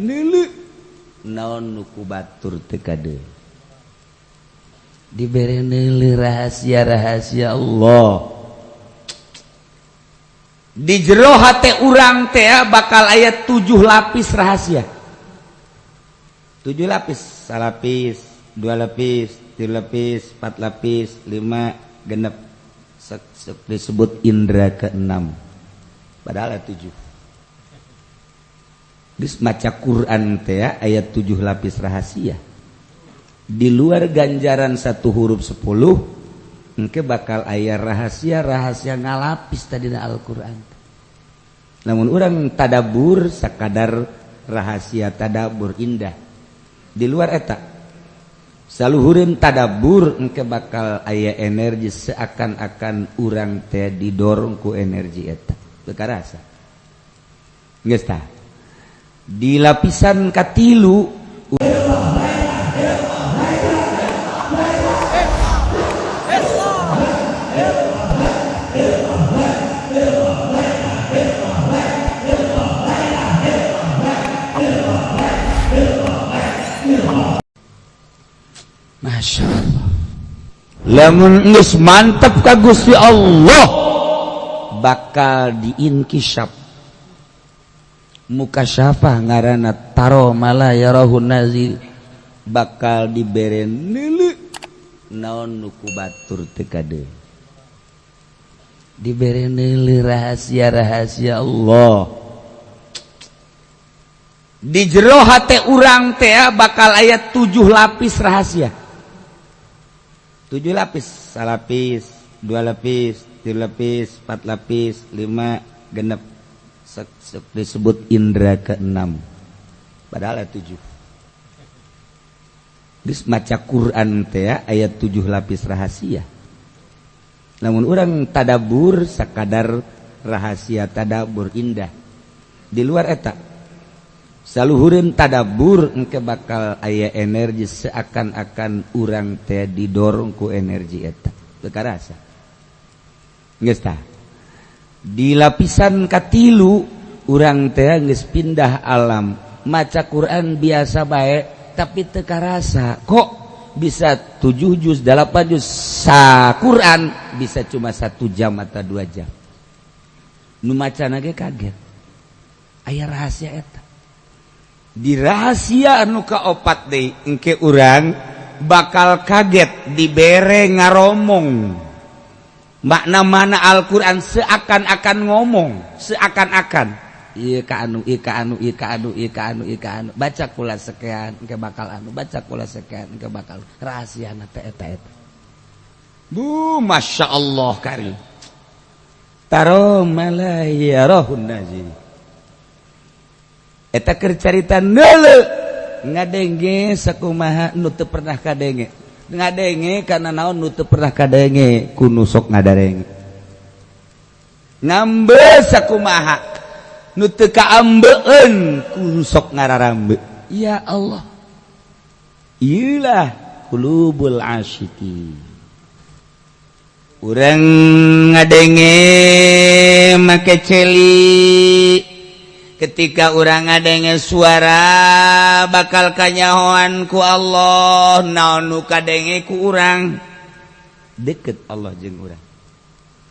neuleu naon nu ku batur teu kade dibere neuleu rahasia-rahasia Allah. Di jero hate urang teh bakal aya 7 lapis rahasia, 7 lapis, salapis, 2 lapis, 3 lapis, 4 lapis, 5, genep, disebut indra ke-6, padahal 7. Geus maca Quran teh aya 7 lapis rahasia. Di luar ganjaran satu huruf 10, engke bakal aya rahasia-rahasia ngalapis tadina Al-Qur'an. Namun urang tadabur sakadar rahasia tadabur indah. Di luar eta saluhureun tadabur engke bakal aya energi seakan-akan urang teh didorong ku energi eta. Teu karasa. Geus tah. Di lapisan katilu Masya Allah. Lamun geus mantep ka Gusti Allah bakal diinkisaf mukasyafah ngaranna taro mala yarahun nazir, bakal dibere neuleu naon nu ku batur teu kade dibere neuleu rahasia-rahasia Allah. Di jero hate urang teh bakal aya 7 lapis rahasia, 7 lapis, salapis, 2 lapis, 3 lapis, 4 lapis, 5, genep, disebut indra ke-6, padahal 7. Geus maca Quran teh aya 7 lapis rahasia. Namun urang tadabur sakadar rahasia tadabur indah. Di luar eta saluhureun tadabur engke bakal aya energi seakan-akan urang teh didorong ku energi eta. Teu karasa. Geus tah. Di lapisan katilu urang teh geus pindah alam, maca Quran biasa bae tapi teu karasa. Kok bisa 7 juz, 8 juz sa Quran bisa cuma 1 jam atau 2 jam. Nu macana ge kaget. Aya rahasia eta. Di rahasia anu kaopat deui engke urang bakal kaget dibere ngaromong makna mana Al-Qur'an seakan-akan ngomong, seakan-akan ieu ka anu, ieu ka anu, ieu ka anu, ieu ka anu, ieu ka anu, baca kula sekian engke bakal anu, baca kula sekian engke bakal rahasiana teh eta eta. Bu, Masya Allah karim. Taro mala yarahun nazir. Eta keur carita neuleu ngadenge sakumaha nu teu pernah kadenge, ngadenge kana naon nu teu pernah kadenge ku nu sok ngadarenge, ngambe sakumaha nu teu kaambeun ku nu sok ngararambe. Ya Allah, ieulah qulubul asyikin. Urang ngadenge make celi, ketika urang ngadenge suara bakal kanyahoan ku Allah naon nu kadenge ku urang, deket Allah jeung urang.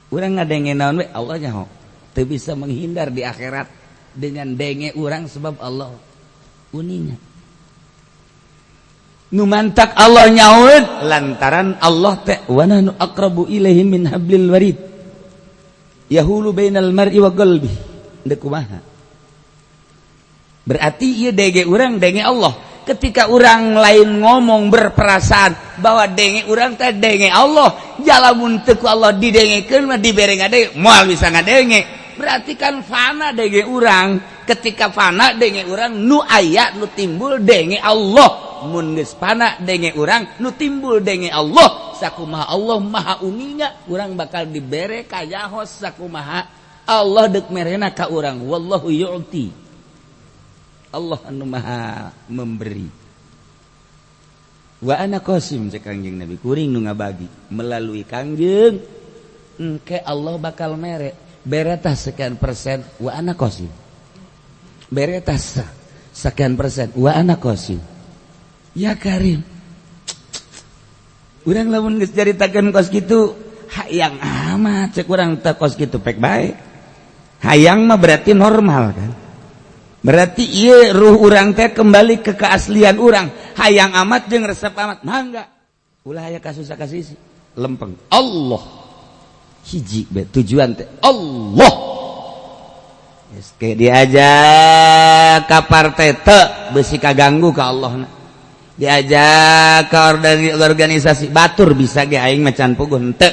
Urang ngadenge naon we Allah nyaho, teu bisa menghindar di akhirat dengan denge urang sebab Allah uninga. Nu mantak Allah nyaut lantaran Allah teh wa nahnu aqrabu ilaihi min hablil warid yahulu bainal mar'i wa qalbi. Deuk kumaha? Berarti ieu denge urang denge Allah. Ketika urang lain ngomong berperasaan bahwa denge urang teh denge Allah, jalamun teu ku Allah didengekeun mah dibere ngadenge moal bisa ngadenge. Berarti kan fana denge urang. Ketika fana denge urang nu aya nu timbul denge Allah. Mun geus fana denge urang nu timbul denge Allah. Sakumaha Allah maha uninga, urang bakal dibere kayaho sakumaha Allah deuk merena ka urang. Wallahu yu'ti, Allah anu maha memberi. Wa ana qasim, cek Kangjeng Nabi, kuring nu ngabagi melalui Kangjeng engke Allah bakal mere beretah sekian persen. Wa ana qasim beretah Sekian persen. Wa ana qasim. Ya Karim. Urang lamun geus caritakeun kos kitu, hayang amat cek urang teh kos kitu pek bae. Hayang mah berarti normal kan. Berarti ieu ruh urang teh kembali ke keaslian urang. Hayang amat jeung resep amat. Mangga. Ulah aya kasus kasisi. Lempeng. Allah. Hiji be tujuan teh Allah. Geus ke diajak ka partai teu besi kaganggu ka Allah. Diajak ke organisasi batur bisa ge aing mah can puguh henteu.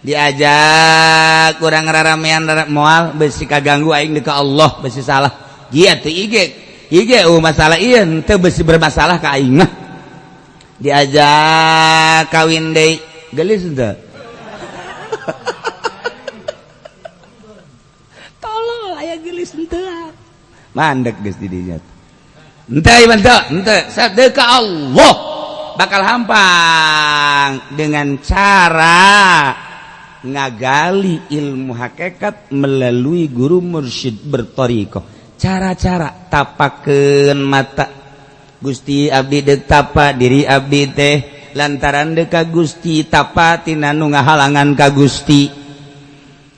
Diajak kurang raramean moal besi kaganggu aing ka Allah besi salah. Iya teu ige. Ige masalah ieu henteu besi bermasalah ka aing mah. Diajak kawin deui gelis henteu. Tolol aya gelis henteu. Mandek geus di dinya. Henteu ieu henteu, henteu sadeuka Allah bakal hampang dengan cara ngagali ilmu hakikat melalui guru mursyid berthariqah. Cara-cara tapakeun mata Gusti abdi deuk tapa diri abdi teh lantaran deuk ka Gusti tapa tina nu ngahalangan ka Gusti.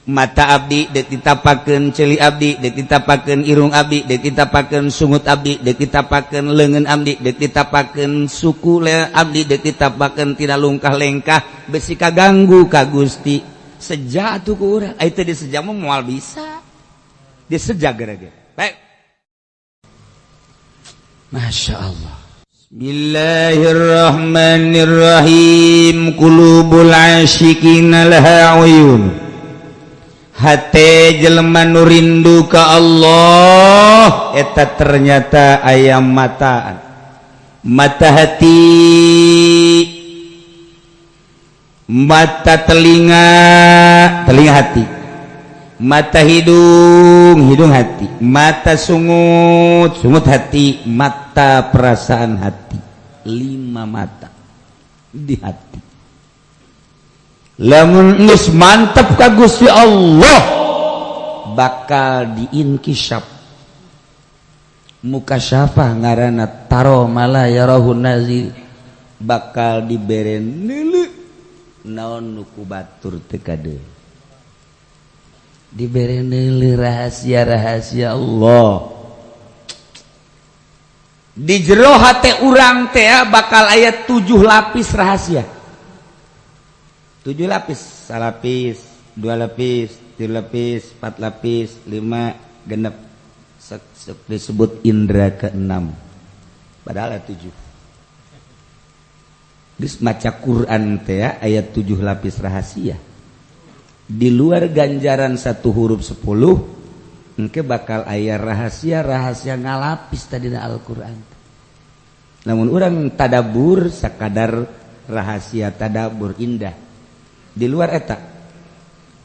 Mata abdi deuk ditapakeun, ceuli abdi deuk ditapakeun, irung abdi deuk ditapakeun, sungut abdi deuk ditapakeun, leungeun abdi deuk ditapakeun, suku abdi deuk ditapakeun tina lungkah lengkah besi kaganggu ka Gusti. Seja atuh ku urang ai teu diseja mah moal bisa diseja gara-gara. Baik. Masya Allah. Bismillahirrahmanirrahim. Qulubul asyiqina laha uyun. Hate jelema nu rindu ka Allah eta ternyata aya mataan. Mata hati, mata telinga, telinga hati, mata hidung, hidung hati, mata sungut, sungut hati, mata perasaan hati. 5 mata di hati. Lamun geus mantep ka Gusti Allah bakal diinkisaf. Mukasyafah ngaranna taro mala yarahun nazir, bakal dibere neuleu naon nu ku batur teu kadeul. Dibere neuleu rahasia-rahasia Allah. Di jero hate urang teh bakal aya 7 lapis rahasia. 7 lapis, salapis, 2 lapis, 3 lapis, 4 lapis, 5 genep. Disebut indra ke-6. Padahal 7. Geus maca Quran teh ayat 7 lapis rahasia. Di luar ganjaran 1 huruf 10, engke bakal aya rahasia-rahasia ngalapis tadina Al-Qur'an. Namun urang tadabur sakadar rahasia tadabur indah. Di luar eta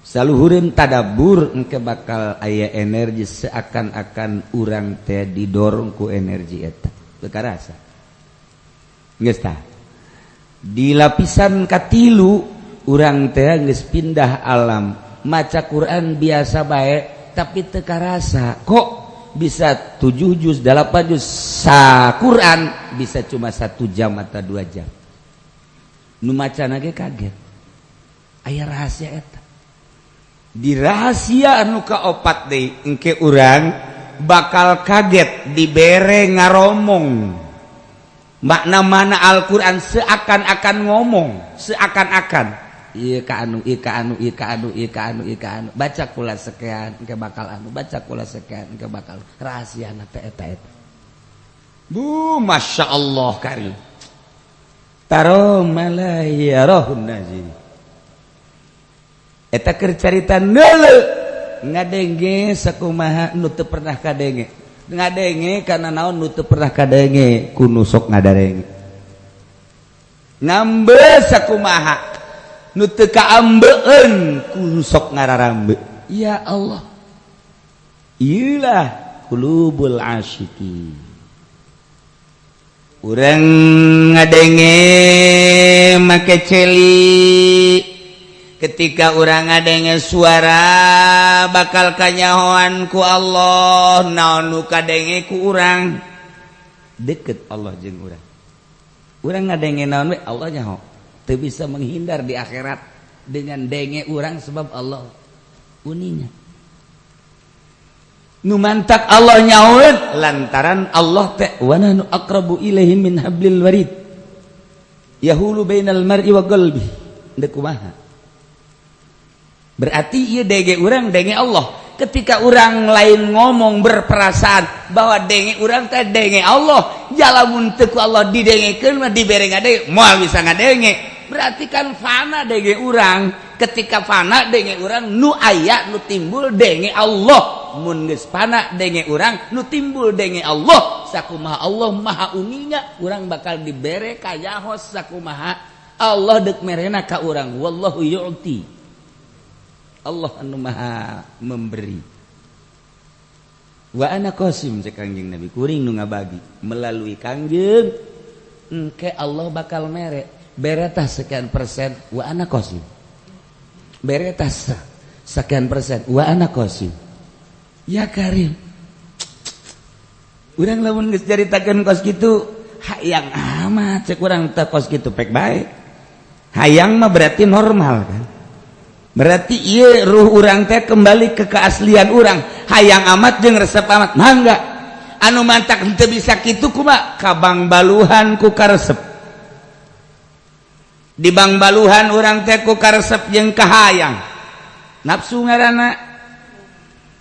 saluhureun tadabur engke bakal aya energi seakan-akan urang teh didorong ku energi eta. Teu karasa. Geus tah. Di lapisan katilu urang teh geus pindah alam. Maca Quran biasa bae tapi teu karasa. Kok bisa 7 juz, 8 juz sa Quran bisa cuma 1 jam atau 2 jam. Nu macana ge kaget. Aya rahasia eta. Di rahasia anu kaopat deui engke urang bakal kaget dibere ngaromong. Makna mana Al-Qur'an seakan-akan ngomong, seakan-akan ieu ka anu, ieu ka anu, ieu ka anu, ieu ka anu, ieu ka anu. Baca kula sekian engke bakal anu, baca kula sekian engke bakal rahasiana teh eta eta. Bu, Masya Allah karim. Taro mala yarahun nazir. Eta keur carita neuleu ngadenge sakumaha nu teu pernah kadenge. Ngadenge kana naon nu teu pernah kadenge ku nu sok ngadarenge. Ngambe sakumaha nu teu kaambeun ku nu sok ngararambe. Ya Allah. Ieulah qulubul asyiqin. Urang ngadenge make celi. Ketika urang ngadenge suara bakal kanyahoan ku Allah naon nu kadenge ku urang. Deket Allah jeung urang. Urang ngadenge naon we Allah nyaho. Teu bisa menghindar di akhirat dengan denge urang sebab Allah uninya. Nu mantak Allah nyahoeun lantaran Allah teh wa nahnu aqrabu ilaihi min hablil warid. Yahulu bainal mar'i wa qalbi. Deuk kumaha? Berarti ieu denge urang denge Allah. Ketika urang lain ngomong berperasaan bahwa denge urang teh denge Allah, jalamun teu ku Allah didengekeun mah dibere ngadenge, moal bisa ngadenge. Berarti kan fana denge urang. Ketika fana denge urang nu aya nu timbul denge Allah. Mun geus fana denge urang nu timbul denge Allah. Sakumaha Allah maha uninga, urang bakal dibere kayaho sakumaha Allah deuk merena ka urang. Wallahu yu'ti. Allah anu maha memberi. Wa ana qasim cek Kangjeng Nabi, kuring nu ngabagi melalui Kangjeng engke Allah bakal mere beretah sekian persen wa ana qasim. Beretah sekian persen wa ana qasim. Ya Karim. Urang lamun geus caritakeun kos kitu hayang amat cek urang teh kos kitu pek bae. Hayang mah berarti normal kan. Berarti iya ruh urang teh kembali ke keaslian urang. Hayang amat jeung resep amat mangga. Anu mantak henteu bisa kitu kumaha? Ka bangbaluhan ku karesep. Di bangbaluhan urang teh ku karesep jeung kahayang. Nafsu ngaranna.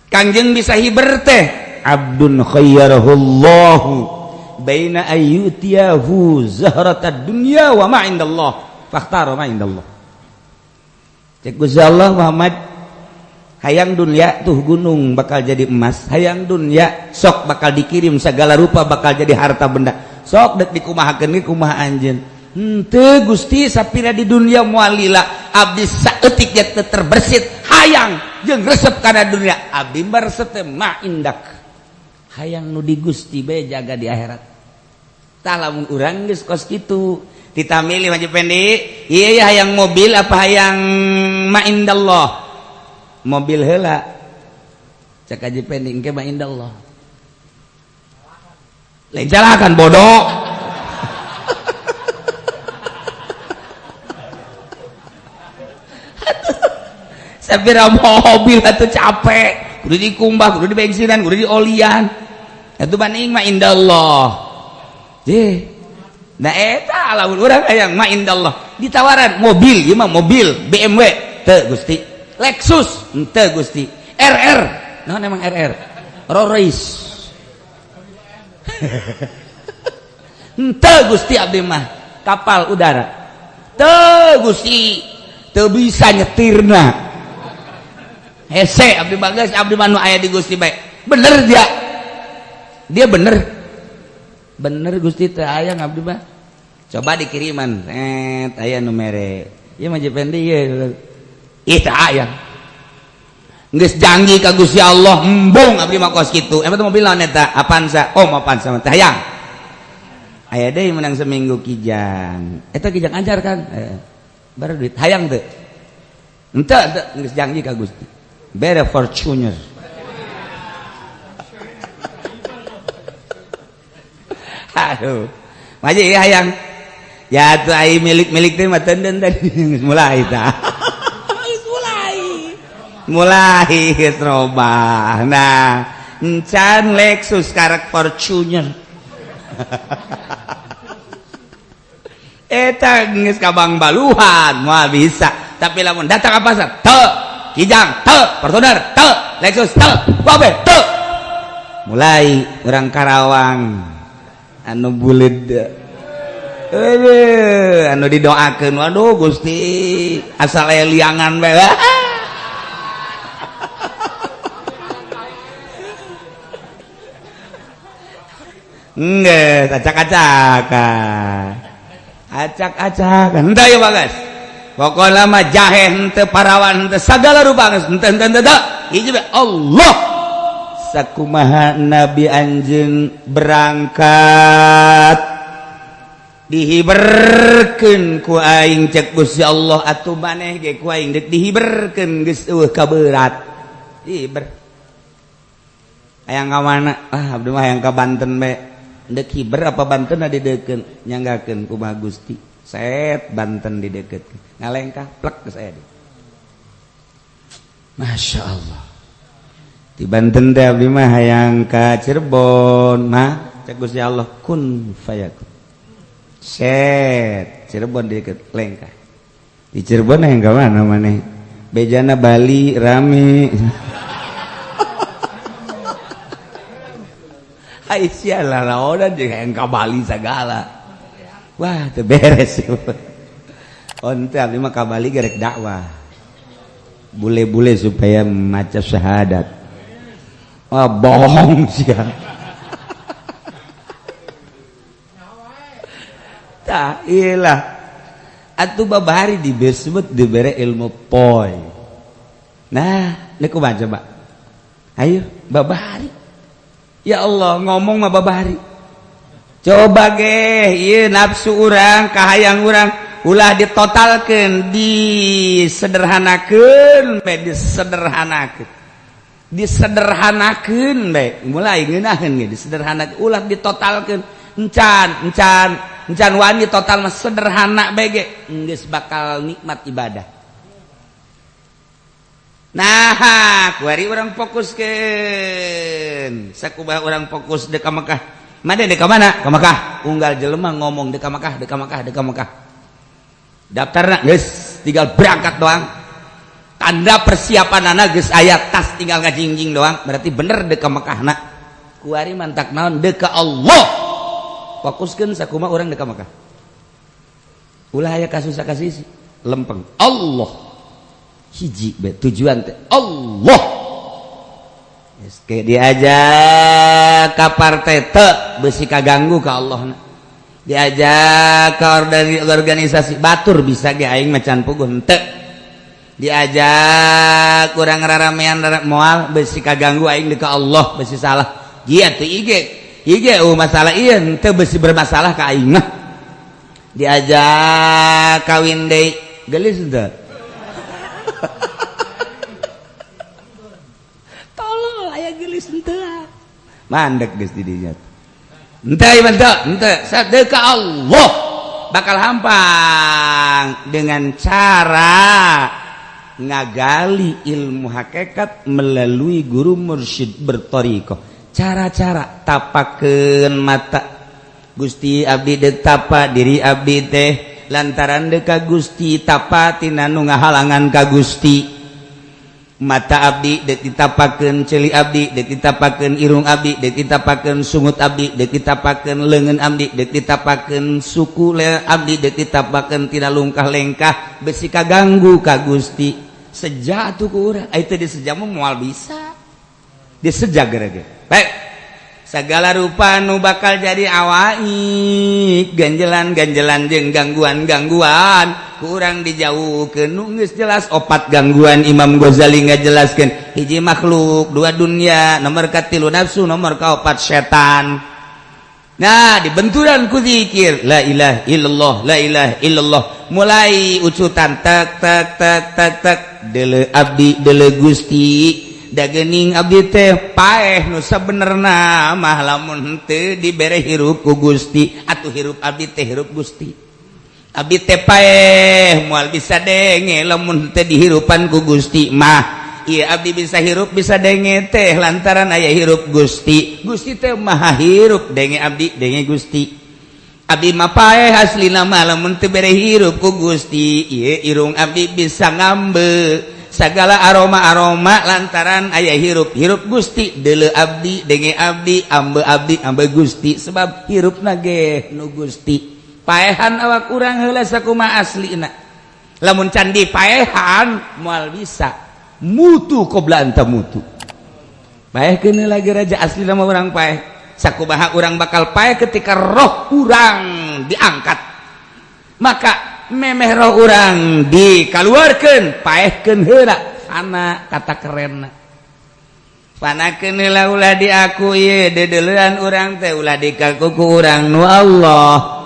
Kangjeng bisa hiber teh abdun khayyarahullahu baina ayyutiyahu zahratad dunya wa ma indallah fakhtara ma indallah. Cek Gusti Allah Muhammad hayang dunia tuh gunung bakal jadi emas, hayang dunia sok bakal dikirim segala rupa bakal jadi harta benda, sok dek dikumahakeun ge kumaha anjeun. Henteu Gusti sapira di dunia moal lila abdi saeutik ge teu terbersit hayang jeung resep kana dunia abdi resep teh ma indak hayang nu di Gusti bae jaga di akhirat. Tah lamun urang geus kos kitu kita milih Haji Pendi, iya ya hayang mobil apa hayang ma'indallah? Mobil heula. Cek Haji Pendi engke ma'indallah. Lain calakan bodoh. Sapira mobil atuh capek, kudu dikumbah, kudu dibensinan, kudu diolian. Atuh banding ma'indallah. Jeh. Nah eta lamun urang hayang ma indallah ditawaran mobil ieu mah mobil BMW teu Gusti, Lexus henteu Gusti, RR naon emang RR Rolls henteu Gusti abdi mah kapal udara teu Gusti teu bisa nyetirna hese abdi mah geus abdi mah nu aya di Gusti bae bener dia bener bener Gusti teu hayang abdi mah. Coba dikiriman, aya nu mere. Ieu mah Jependi ieu. Ih teu aya. Geus janji ka Gusti Allah, embung abdi mah kos kitu. Emang teh mobil naon eta? Avanza. Oh, Avanza mah teh hayang. Aya deui menang seminggu Kijang. Eta Kijang anjar kan? Baru duit hayang teu. Henteu teu geus janji ka Gusti. Bere Fortuner. Aduh. Maji hayang. Ya tuh ai milik-milik teh mah teunden tadi mulai tah. Mulai geus robah. Nah, encan Lexus karek Fortuner. Eta geus ka bangbaluhan moal bisa. Tapi lamun datang ka pasar, teu Kijang, teu Fortuner, teu Lexus, teu Babe, teu. Mulai urang Karawang anu buleud anu didoakeun waduh Gusti asal aya liangan bae. Geus acak-acakan. Acak-acakan. Henteu ieu bagas. Pokona mah jahe henteu parawan henteu sagala rupa geus henteu henteu henteu. Hiji bae Allah. Sakumaha Nabi anjeun berangkat Dihiberkeun ku aing cek Gusti Allah, atuh maneh ge ku aing deuk dihiberkeun, geus eueuh kaberat. Hiber. Hayang ka mana? Ah, abdi mah hayang ka Banten bae. Deuk hiber apa Banten dideukeun? Nyanggakeun kumaha Gusti. Set Banten dideukeutkeun. Ngalengkah plek ke saya. Masya Allah. Di Banten teh abdi mah hayang ka Cirebon mah cek Gusti Allah kun fayakun. Set Cirebon deket lengkah. Di Cirebon hayang ka mana maneh? Bejana Bali rame. Aisyah lah laonan jeung hayang ka Bali sagala. Wah, teu beres. Onte abdi mah ka Bali gerek dakwah. Bule-bule supaya maca syahadat. Wah, bohong sia. Tah iyalah. Atuh babari disebut dibere ilmu poy. Nah, ini kumaha coba? Ayo, babari. Ya Allah, ngomong mah babari. Coba ge, ieu nafsu urang, kahayang urang ulah ditotalkeun, disederhanakeun, bae disederhanakeun. Disederhanakeun bae, mulai ngeunaheun ge disederhanakeun, ulah ditotalkeun. Encan, encan, encan wani total mah sederhana bae ge, geus bakal nikmat ibadah. Nah, kuari urang fokuskeun. Sakumaha urang fokus deuk ka Mekah. Made deuk ka mana? Ka Mekah. Unggal jelema ngomong deuk ka Mekah, deuk ka Mekah, deuk ka Mekah. Daftarna geus tinggal berangkat doang. Tanda persiapanana geus aya, tas tinggal ngajingjing doang. Berarti bener deuk ka Mekahna. Kuari mantak naon deuk ka Allah. Fokuskeun sakumaha urang deuk ka Mekah. Ulah aya kasus sakasisi, lempeng Allah. Hiji be tujuan teh Allah. Geus ke diajak ka partai teu beusi kaganggu ka Allahna. Diajak ka organisasi batur bisa ge aing mah can puguh henteu. Diajak kurang raramean moal beusi kaganggu aing deuk ka Allah beusi salah. Ieu teu ige ige masalah ieu henteu beusi bermasalah ka aing mah. Diajak kawin deui geulis henteu. Tolol aya geulis henteu. Mandek geus di dinya. Henteu ieu henteu, henteu sadeu ka Allah bakal hampang dengan cara ngagali ilmu hakikat melalui guru mursyid berthariqah. Cara-cara tapakeun mata Gusti abdi deuk tapa diri abdi teh lantaran deuk ka Gusti tapa tina nu ngahalangan ka Gusti. Mata abdi deuk ditapakeun, ceuli abdi deuk ditapakeun, irung abdi deuk ditapakeun, sungut abdi deuk ditapakeun, leungeun abdi deuk ditapakeun, suku abdi deuk ditapakeun tina lungkah lengkah besi kaganggu ka Gusti. Seja atuh ku urang aya teh diseja mah moal bisa. Diseja gerege. Baik. Segala rupa nu bakal jadi awaik, ganjelan-ganjelan jeung gangguan-gangguan kurang dijauhkeun. Nu geus jelas opat gangguan Imam Ghazali ngajelaskeun, hiji makhluk, dua dunia, nomor katilu nafsu, nomor kaopat setan. Nah, dibenturan ku zikir la ilaha illallah, la ilaha illallah, mulai ucutan tek tek tek tek tek, deuleu abdi deuleu Gusti. Dagening abdi teh paeh nu sabenerna mah lamun henteu dibere hirup ku Gusti, atuh hirup abdi teh hirup Gusti. Abdi teh paeh moal bisa denge lamun henteu dihirupan ku Gusti mah. Ieu abdi bisa hirup bisa denge teh lantaran aya hirup Gusti. Gusti teh maha hirup, denge abdi denge Gusti. Abdi mah paeh aslina mah lamun teu bere hirup ku Gusti. Ieu irung abdi bisa ngambe segala aroma-aroma lantaran aya hirup hirup Gusti. Deuleu abdi denge abdi, ambe abdi ambe Gusti, sebab hirup nage nu Gusti. Paehan awak urang heula sakumaha aslina. Lamun can dipaehan moal bisa mutu qobla anta mutu. Paehkeun lagi raja asli nama urang paeh. Sakumaha urang bakal paeh ketika roh urang diangkat. Maka memeh roh urang dikaluarkeun, paehkeun heula sana kata kerenna. Panakeun heula ulah diaku ieu deudeulean urang teh ulah dikaku ku urang nu Allah.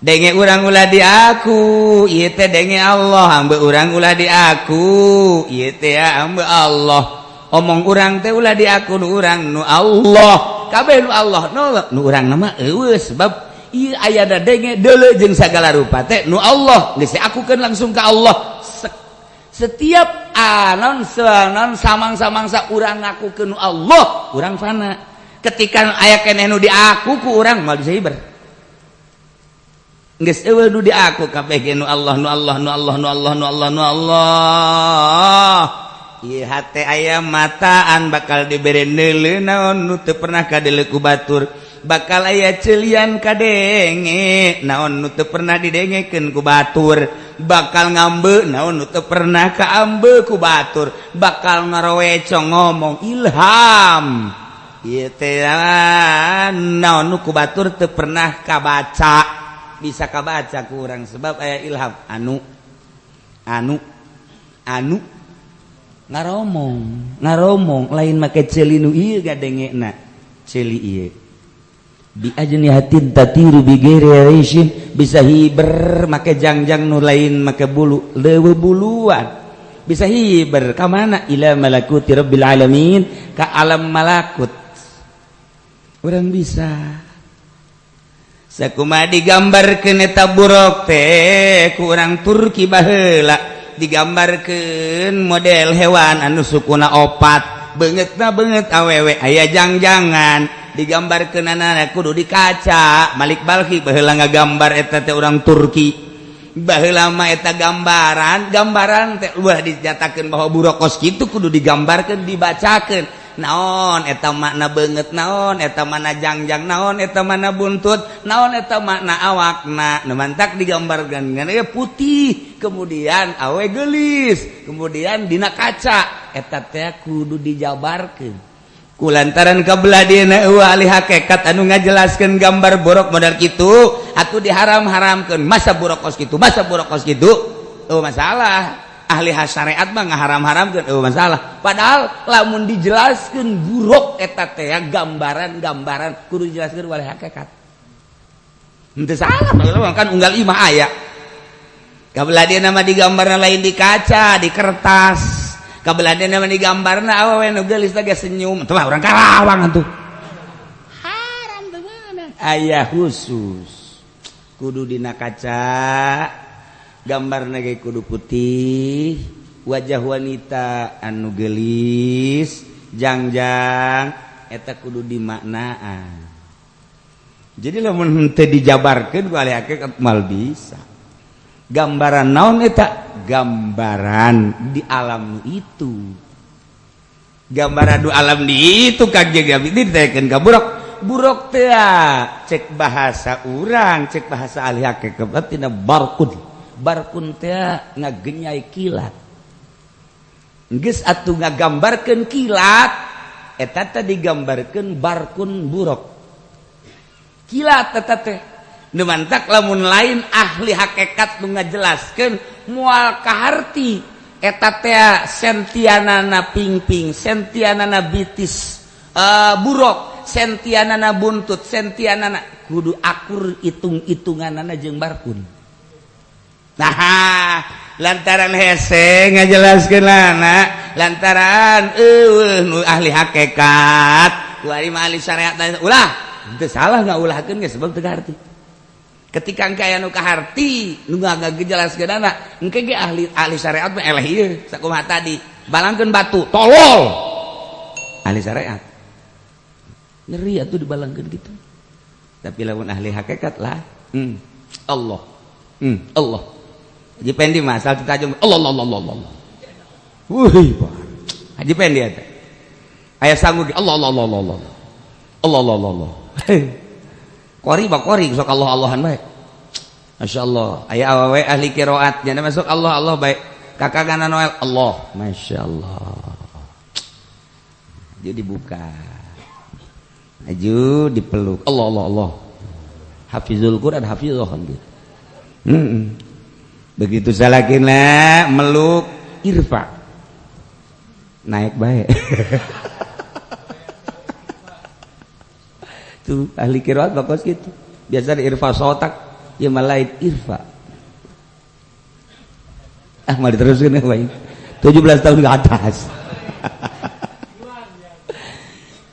Denge urang ulah di aku, ieu teh denge Allah. Ambe urang ulah di aku, ieu teh ambe Allah. Omong urang teh ulah di aku, nu urang nu Allah. Kabeh nu Allah, nu urang nama eueuh, sebab ieu aya da denge deuleu jeung sagala rupa teh nu Allah. Geus diakukeun langsung ka Allah. Setiap anon non samang-samangsa urang ngakukeun nu Allah, urang fana. Ketika aya keneh nu diaku ku urang, moal bisa hiber. Geus eueuh nu diaku, kabeh ge nu Allah, nu Allah, nu Allah, nu Allah, nu Allah, nu Allah. Ieu hate aya mataan, bakal dibere neuleu naon nu teu pernah kadeuleu ku batur, bakal aya celian kadenge naon nu teu pernah didengekeun ku batur, bakal ngambe naon nu teu pernah kaambe ku batur, bakal ngaroweco ngomong ilham ieu teh naon nu ku batur teu pernah kabaca, bisa kabaca ku urang sebab aya ilham anu anu anu ngaromong ngaromong lain make ceuli nu ieu gadengena, ceuli ieu bi ajnihatin tatiru bi ghairi rishin, bisa hiber make jangjang nu lain make bulu, leuweuh buluan, bisa hiber ka mana? Ila malakuti rabbil alamin, ka alam malakut. Urang bisa sakumaha digambarkeun eta buruk teh ku urang Turki baheula, digambarkeun model hewan anu sukuna opat, beungeutna beungeut awewe, aya jangjangan, digambarkeun anak kudu di kaca. Malik Balki baheula ngagambar eta teh, urang Turki baheula mah. Eta gambaran gambaran teh ulah dinyatakeun bahwa buruk kos kitu kudu digambarkeun, dibacakeun naon eta makna beungeut, naon eta mana jangjang, naon eta mana buntut, naon eta makna awakna. Nu mantak digambarkan dengan putih, kemudian awe gelis, kemudian dina kaca eta teh kudu dijabarkeun. Kulantaran kebelah dina eueuh ahli hakikat anu ngajelaskeun gambar buruk model kitu, atuh diharam-haramkeun. Masa buruk kos kitu, masa buruk kos kitu? Oh, masalah ahli syariat mah ngaharam-haramkeun, oh masalah. Padahal lamun dijelaskeun buruk eta teh gambaran-gambaran kudu dijelaskeun oleh hakikat, henteu salah kan. Unggal imah aya kabelah dia nama digambarna lain di kaca, di kertas. Kabelah dia nama digambarna awewe nu geulis teh senyum, teu urang Karawang atuh haram teu meunang. Aya khusus kudu dina kaca, gambar ge kudu putih, wajah wanita anu gelis, jangjang eta kudu dimaknaan. Jadi lamun henteu dijabarkeun ku ahli hakikat mal bisa gambaran naon eta, gambaran di alam itu, gambaran di alam di itu. Kaget ditekeun ka buruk. Buruk teh cek bahasa urang, cek bahasa ahli hakikat tina barkun. Barkun teh ngagenyai kilat. Geus atuh ngagambarkeun kilat eta teh digambarkeun barkun buruk, kilat eta teh. Nu mantak lamun lain ahli hakikat nu ngajelaskeun moal kaharti eta teh sentianana pingping, sentianana bitis, buruk sentianana buntut, sentianana kudu akur hitung-hitunganana jeung barkun. Nah, lantaran hese ngajelaskeun lana, lantaran eueuh nu ahli hakikat, ku ari mah ahli syariat ulah teu salah ngaulahkeun ge sebab teu kaharti. Ketika engke aya nu kaharti nu ngajelaskeunana, engke ge ahli ahli syariat mah eleh ieu sakumaha tadi balangkeun batu, tolol ahli syariat ngeri atuh dibalangkeun gitu. Tapi lamun ahli hakikat lah, Allah, Allah. Haji Pendi mah asal ditajung Allah, Allah, Allah, Allah, Allah. Wih, Haji Pendi eta. Aya sanggup Allah, Allah, Allah, Allah, Allah. Allah, Allah, Allah, Allah. Kori ba kori sok Allah Allahan bae. Masya Allah. Aya awewe ahli qiraat nya masuk Allah Allah bae. Kakak kana Noel Allah. Masya Allah. Jadi dibuka. Maju dipeluk. Allah, Allah, Allah. Hafizul Quran, hafizul gitu. Begitu salakina meluk irfa naik baik. Tuh ahli qiraat bagus gitu. Biasa di irfa sotak. Ieu mah lain irfa. Ah, mau diteruskeun bae. 17 tahun ke atas.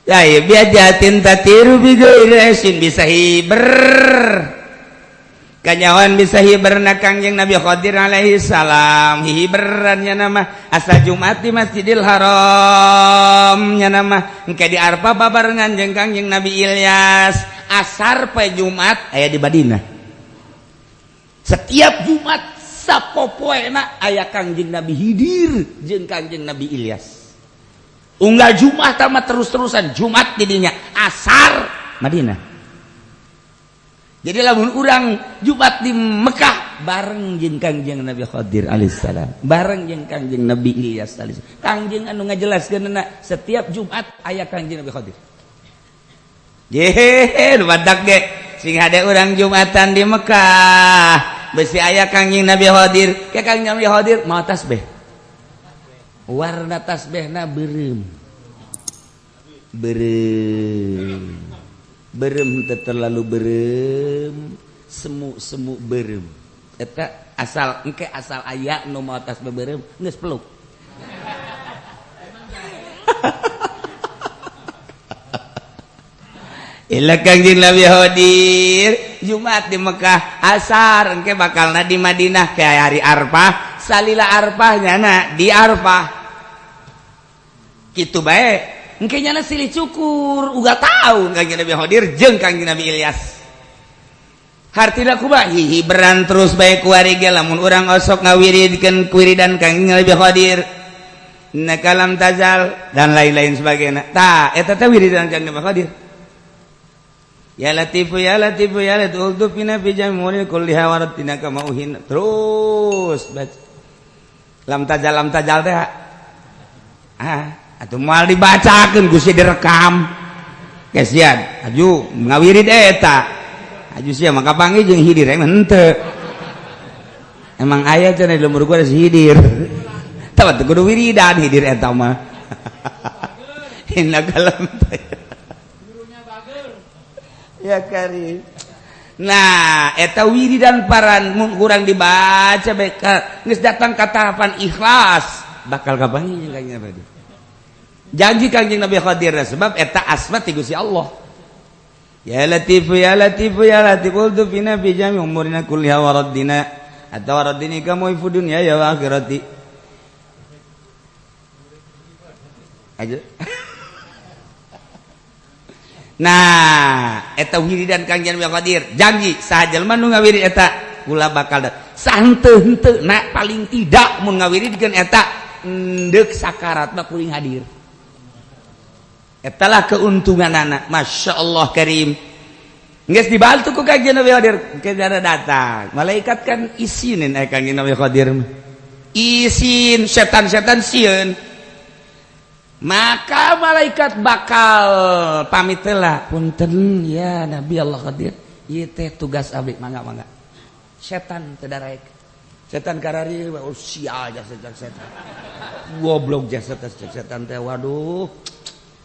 Ya, biajatin tatiru bi ghairi bisa hiber. Kanyawan bisa hiberna Kangjeng Nabi Khadir alaihi salam. Hiberannya nama asa Jumat di Masjidil Haram nya nama engke di Arfah babarengan jeung Kangjeng Nabi Ilyas. Asar pe Jumat aya di Madinah. Setiap Jumat sapopoena aya Kangjeng Nabi Hidir jeung Kangjeng Nabi Ilyas. Unggal Jumat mah terus-terusan Jumat didinya asar Madinah. Jadi lamun urang Jumat di Mekah bareng jeung Kangjeng Nabi Khadir alaihissalam, bareng jeung Kangjeng Nabi Ilyas alaihissalam. Kangjeng anu ngajelaskeun setiap Jumat aya Kangjeng Nabi Khadir. Jehe, nu badak ge sing hade urang Jumatan di Mekah, besi aya Kangjeng Nabi Khadir, ke Kangjeng Nabi Khadir mau tasbih. Warna tasbihna beureum. Beureum. Berem terlalu berem, semu-semu berem eta asal engke asal aya nu mau atas beberem geus peluk. Ila Kangjeng Nabi Khadir Jumat di Mekah, asar engke bakalna di Madinah ke hari Arfah, salila Arfah nyana di Arfah kitu bae. Engke nyana silih cukur uga tahu Kangjeng Nabi Khadir jeung Kangjeng Nabi Ilyas. Hartina kumaha hihiberan terus bae kuari ge lamun urang osok ngawiridkeun wiridan Kangjeng Nabi Khadir. Na kalam tazal dan lain-lain sebagainya. Tah eta teh wiridan Kangjeng Nabi Khadir. Ya Latifu ya Latifu ya Latifu ultufina fi jamuri kulliha waratina kama uhin. Terus baca. Lam tazal teh. Ah atau mal dibacakan gusti direkam kesian aju ngawirid eta aju sia maka panggil jeung hidir emang henteu emang aya cenah di lembur gua si hidir tah teu kudu wiridan hidir eta mah. Inna kalam gurunya bager ya karim. Nah eta wiridan paran mun kurang dibaca bae geus datang ka tahapan ikhlas bakal kapanggih jeung Kangjeng Nabi. Janji Kangjeng Nabi Khadir sebab eta asma ti Gusti Allah. Ya Latifu ya Latifu ya Latif ultufina fi jami umurina kulliha wa raddina atau raddini kamu ifu dunya ya wa akhirati. Aja. Nah, eta wiridan Kangjeng Nabi Khadir janji saha jelema nu ngawirid eta kula bakal santeuh henteu na paling tidak mun ngawiridkeun eta endek sakarat mah kuring hadir. Etalah keuntungan anak, masya Allah karim. Geus dibantu ku Kangjeng Nabi Khadir, ke datang. Malaikat kan isinin Kangjeng Nabi Khadir. Isin setan-setan sieun. Maka malaikat bakal pamit lah, punten ya Nabi Allah Khadir. Ieu teh tugas abdi, mangga-mangga. Setan teu daraek. Setan karari oh sia aja setan. Goblok jasa setan teh waduh.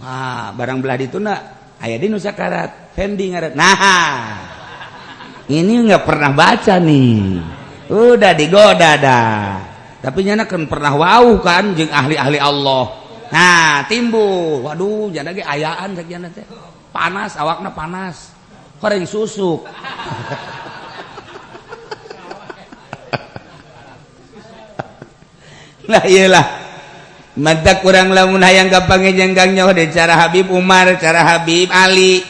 Ah, barang belah dituna aya di nu sakarat, Fendi ngaran. Nah, ini nggak pernah baca nih. Udah digoda dah. Tapi nyana kan pernah wau kan jeung ahli-ahli Allah. Nah, timbul. Waduh, jana ge ayaan cek jana teh. Panas awakna panas. Horeng susuk. Nah, iyalah. Mata kurang lamun hayang kapanggih jeung nyaho de cara Habib Umar, cara Habib Ali.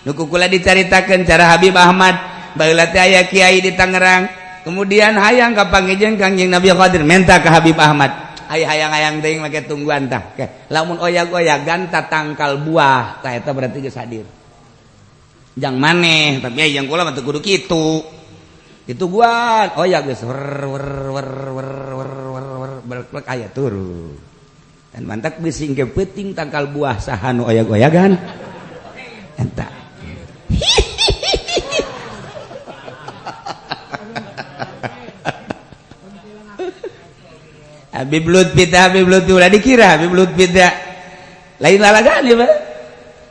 Nu kukula dicaritakeun cara Habib Ahmad. Baheula teh aya kiai di Tangerang. Kemudian hayang kapanggih jeung Kangjeng Nabi Khadir minta ka Habib Ahmad. Aya hayang-hayang teuing make tungguan tah. Lamun oyag-oyagan ta tangkal buah, tah eta berarti geus hadir. Jang maneh, tapi aya jang kula mah teu kudu kitu. Ditungguan, oyag geus wer wer wer wer wer wer wer aya turun. Dan mantak bisi engke peuting tangkal buah saha nu oyag-oyagan eta. Habib Lutfi teh Habib Lutfi ulah dikira Habib Lutfi teh lain lalagan ieu mah.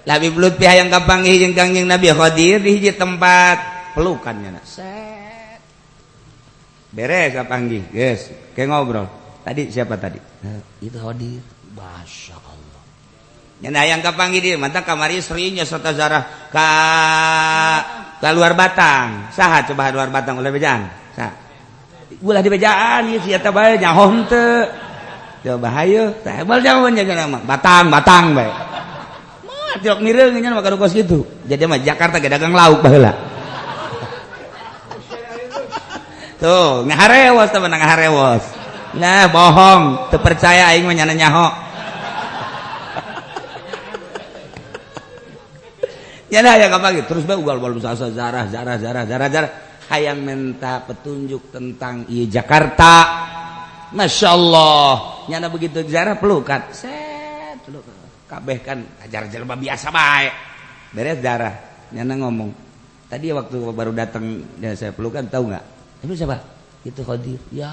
Habib Lutfi hayang kapanggih jeung Kangjeng Nabi Khadir di hiji tempat pelukan nya. Set. Beres kapanggih, geus, kayak ngobrol. Tadi siapa tadi? Nah, itu Khodir. Masya Allah. Nyana hayang kapanggih dia, mantap kamari istrinya serta zarah ka luar Batang. Saha coba luar Batang ulah bejaan? Saha? Ulah di bejaan ieu si eta bae nyaho henteu. Coba hayu, tah bal nyaho nya mah. Batang, Batang bae. Mah tiok mireung nya mah kos kitu. Jadi mah Jakarta ge dagang lauk baheula. Tuh, ngaharewos teman ngaharewos. Nah, bohong, teu percaya aing mah nyana nyaho. Nyana aya kapan terus bae ugal ugal sasa zarah zarah zarah zarah zarah hayang minta petunjuk tentang ieu Jakarta. Masya Allah, nyana begitu zarah pelukan. Set, pelukan. Kabeh kan ajar jelema biasa bae. Beres darah, nyana ngomong. Tadi waktu baru datang ya saya pelukan tahu nggak? Itu siapa? Itu Khodir. Ya